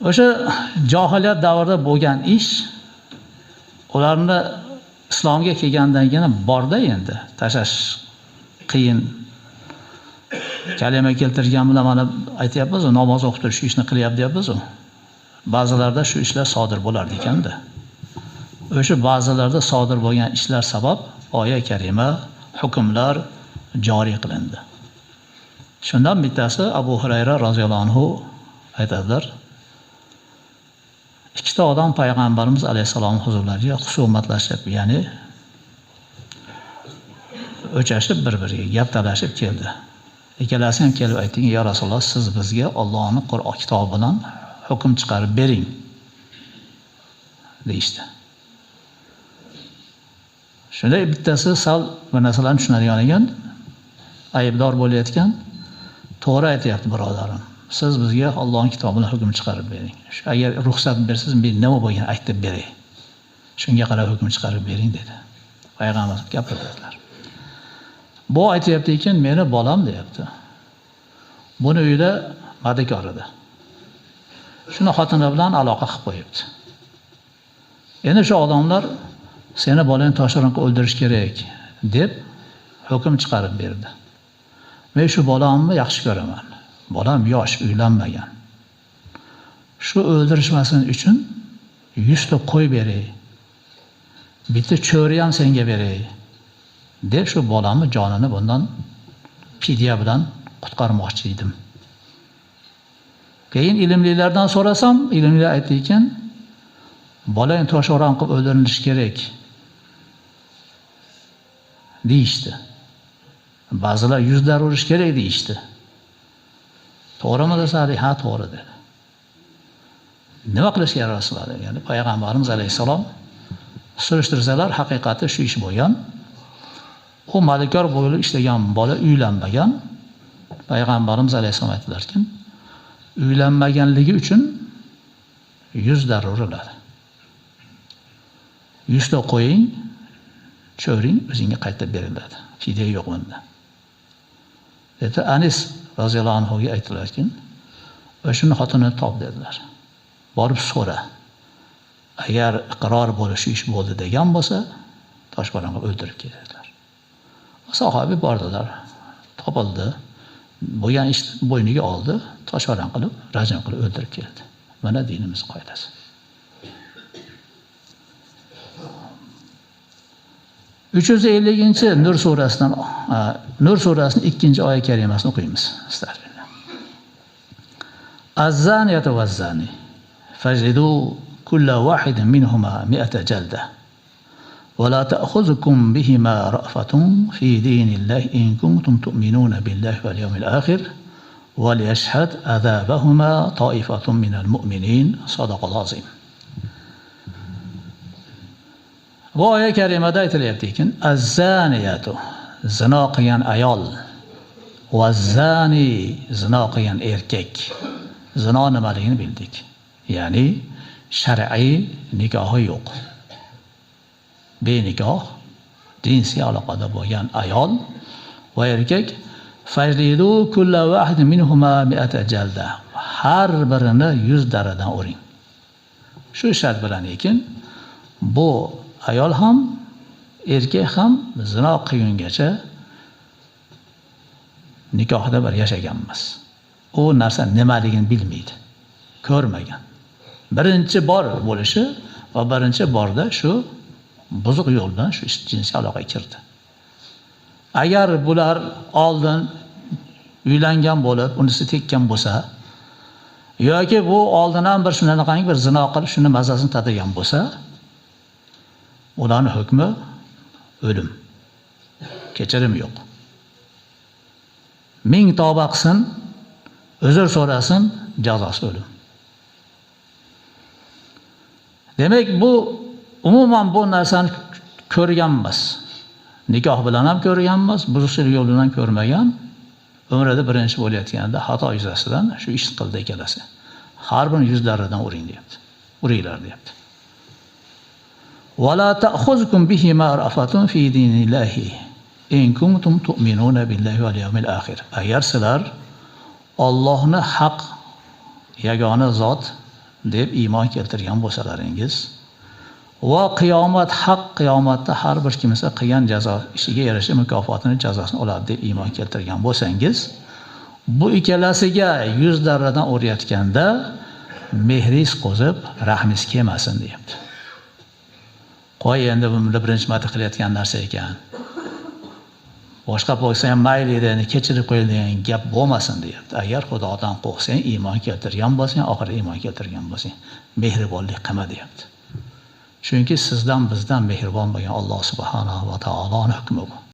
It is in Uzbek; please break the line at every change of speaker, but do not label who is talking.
O'sha johiliyat davrida bo'lgan ish ularni islomga kelgandan keyin borda endi tashlash qiyin. Kalima keltirgan bilan mana aytyapmiz, namoz o'qib turib shu ishni qilyapti deyapmiz-ku. Ba'zilarda shu ishlar sodir bo'lar ekanda. O'sha ba'zilarda sodir bo'lgan ishlar sabab oya karima, hukmlar joriy qilindi. Shundan bittasi Abu Hurayra roziyallohu anhu aytadilar. Ikkita odam payg'ambarimiz alayhissalom huzurlariga husumatlashib, ya'ni o'chashib bir-biriga gap talashib keldi. Ikkalasi ham kelib aytdiki, "Ya Rasululloh, siz bizga Allohning Qur'on kitobi bilan hukm chiqarib bering" deyishdi. Shunda bittasi sal bir narsalarni tushunadigan ekan, aybdor bo'layotgan, to'g'ri aytyapti birodarim. Siz bizga Allohning kitobi bilan hukm chiqarib bering. Agar ruxsat bersangiz, men nima bo'lganini aytib beray. Shunga qarab hukm chiqarib bering dedi. Payg'ambar gapirdilar. Bu aytyapti ekan, meni bolam deyapti. Buni uyida madikor edi. Shuni xotini bilan aloqa qilib qo'yibdi. Endi shu odamlar seni bolangni toshirin qilib o'ldirish kerak deb hukm chiqarib berdi. Men shu bolamni yaxshi ko'raman. Bolam yosh, uylanmagan. Shu o'ldirishmasin uchun 100 ta qo'y beray. Bitta cho'ri ham senga beray deb shu bolamni jonini bundan fidya bilan qutqarmoqchi edim. Keyin ilmlilardan so'rasam, ilmlilar aytdi ekan, bolang toshoron qilib o'ldirilishi kerak deyishdi. Ba'zilar 100 dar urish kerak deyishdi. To'g'rimi desa, ha to'g'ri dedi. Nima qilish kerak Rasululloh? Ya'ni payg'ambarimiz alayhissalom surishtirsalar, haqiqati shu ish bo'lgan. U malikor bo'lib ishlagan bola uylanmagan. Payg'ambarimiz alayhissalom aytdilarki, uylanmaganligi uchun 100 dar uriladi. 100 ta qo'ying, cho'ring o'zingga qaytib beriladi. Fidya yo'q bunda. Dedi Anis roziyallohu anhuga aytdilarki, o'shani xotinini top dedilar. Borib so'ra. Agar iqror bo'lish ish bo'ldi degan bo'lsa, toshbo'ron qilib o'ldirib ketadilar. Sahobiy bordilar, topildi. Bo'lgan ish bo'yniga oldi, toshbo'ron qilib, rajm qilib o'ldirib keldi. Mana dinimiz qoidasi. 350 Nur surasidan, Nur surasining 2-oya karimasini o'qiymiz. Astagfirullah. Az-zaniyatu vaz-zani fajlidu kulla wahidin minhuma mi'ata jalda va la ta'khuzukum bihima ra'fatun fi dinillahi in kuntum tu'minuna billahi wal yawmil akhir va liyashhad azabahuma ta'ifatun minal mu'minin. Sadaqallohu azim. Bu oya karimada aytilyapti ekan, az-zaniyatu zino qilgan ayol va zani zino qilgan erkak. Zino nimaligini bildik. Ya'ni shar'iy nikohi yo'q. Benikoh, jinsiy aloqada bo'lgan ayol va erkak fajlidu kulla wahidin minhuma mi'ata jalda. Har birini 100 daradan uring. Shu shart bilan ekan, bu ayol ham erkak ham zino qilgungacha nikohda bir yashagan emas. U narsa nimaligini bilmaydi, ko'rmagan. Birinchi bor bo'lishi va birinchi borda shu buzuq yo'l bilan shu jinsiy aloqaga kirdi. Agar bular oldin uylangan bo'lib, unisi tekkan bo'lsa yoki bu oldin ham bir shunaqangi bir zino qilib, shuni mazasini tatigan bo'lsa, ularning hukmi o'lim. Kechirim yo'q. 1000 tavba qilsin, uzr so'rasin, jazosi o'lim. Demak, bu umuman bu narsani ko'rgan emas. Nikoh bilan ham ko'rgan emas, buzuqchilik yo'li bilan ko'rmagan. Umrida birinchi bo'layotganda xato yuzasidan shu ishni qildi ikkalasi. Har birini yuzlaridan uring deyapti. Uringlar deyapti. وَلَا تَأْخُذْكُمْ بِهِمَا رَأْفَةٌ فِي دِينِ اللَّهِ إِنْ كُنْتُمْ تُؤْمِنُونَ بِاللَّهِ وَالْيَوْمِ الْآخِرِ. Agar sizlar Allohni haq yagona zot deb iymon keltirgan bo'lsalaringiz va qiyomat haq, qiyomatda har bir kimsa qilgan jazo ishiga yarasha mukofotini, jazosini oladi deb iymon keltirgan bo'lsangiz, bu ikkalasiga 100 darradan urayotganda mehringiz qo'zib, rahmingiz kelmasin deyapti. Qo'y endi bunda birinchi marta qilayotgan narsa ekan. Boshqa bo'lsa ham mayli edi, endi kechirib qo'ying degan gap bo'lmasin deyapti. Agar Xudodan qo'rqsang, iymon keltirgan bo'lsang, oxiri iymon keltirgan bo'lsang, mehribonlik qilma deyapti. Chunki sizdan bizdan mehribon bo'lgan Alloh subhanahu va taoloning hukmi bu.